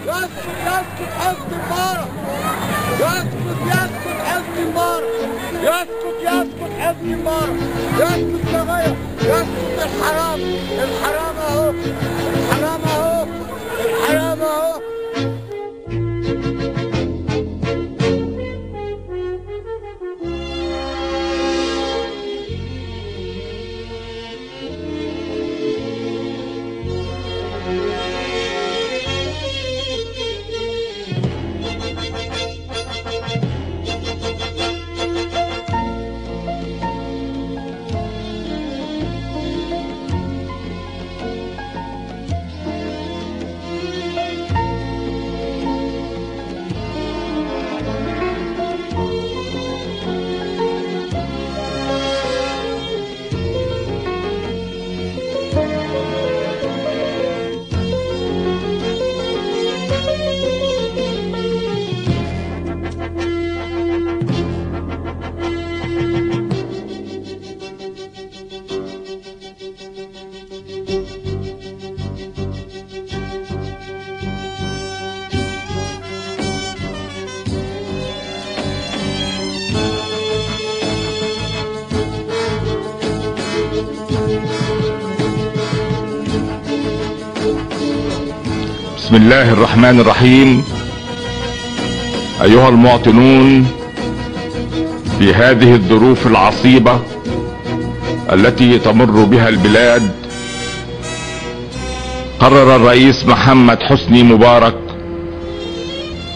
يسقط يسقط حسني مبارك، يسقط يسقط حسني مبارك، يسقط يسقط حسني مبارك، يسقط لغاية، يسقط الحرام، الحرام اهو، الحرام اهو، الحرام اهو. بسم الله الرحمن الرحيم. أيها المواطنون، في هذه الظروف العصيبة التي تمر بها البلاد، قرر الرئيس محمد حسني مبارك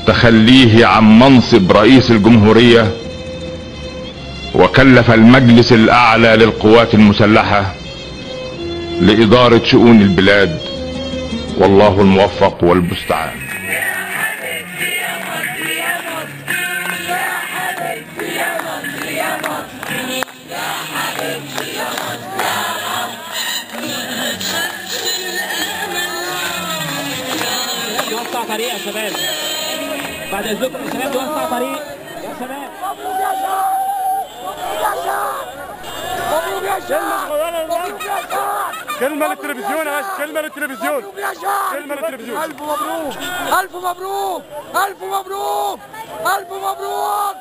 تخليه عن منصب رئيس الجمهورية، وكلف المجلس الأعلى للقوات المسلحة لإدارة شؤون البلاد، والله الموفق والمستعان. وسع طريق يا شباب، بعد اذنكم يا شباب، وسع طريق يا شباب. مبروك يا شعب، مبروك يا شعب، مبروك يا شعب، مبروك يا شعب. كلمة للتلفزيون يا باشا، كلمة للتلفزيون، كلمة للتلفزيون. ألف مبروك، ألف مبروك، ألف مبروك، ألف مبروك،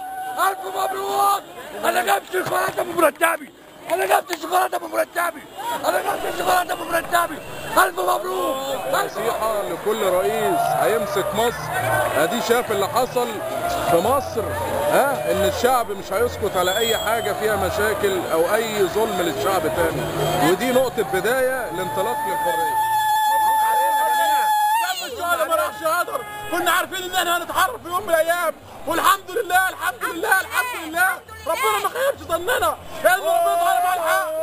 ألف مبروك. أنا جبت شوكولاتة بمرتبي، أنا جبت شوكولاتة بمرتبي، أنا جبت شوكولاتة بمرتبي. ألف مبروك. نصيحة لكل رئيس هيمسك مصر، أدي شاف اللي حصل في مصر، ها، إن الشعب مش هيسكت على أي حاجة فيها مشاكل أو أي ظلم للشعب تاني، ودي نقطة بداية لانطلاق للحرية. مبروك علينا جميعا. دم الشهداء ما راحش هدر، كنا عارفين إن احنا هنتحرر في يوم من الأيام، والحمد لله الحمد لله الحمد لله، ربنا ما خيبش ظننا، لأن ربنا ظهر مع الحق.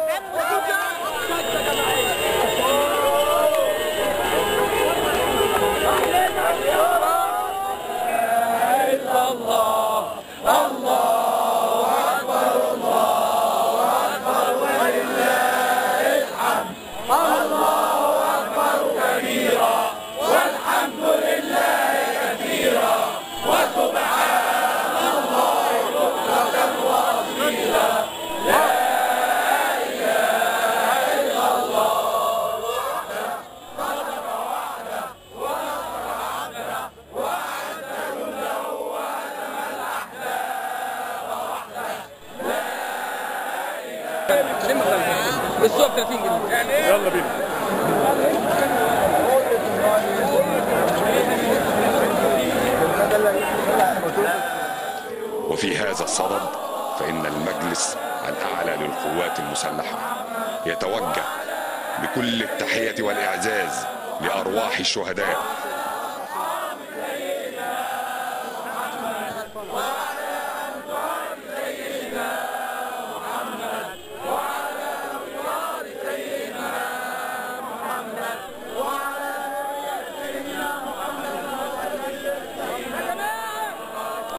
السوق 30 جنيه. يلا بينا. وفي هذا الصدد فإن المجلس الأعلى للقوات المسلحة يتوجه بكل التحية والإعزاز لأرواح الشهداء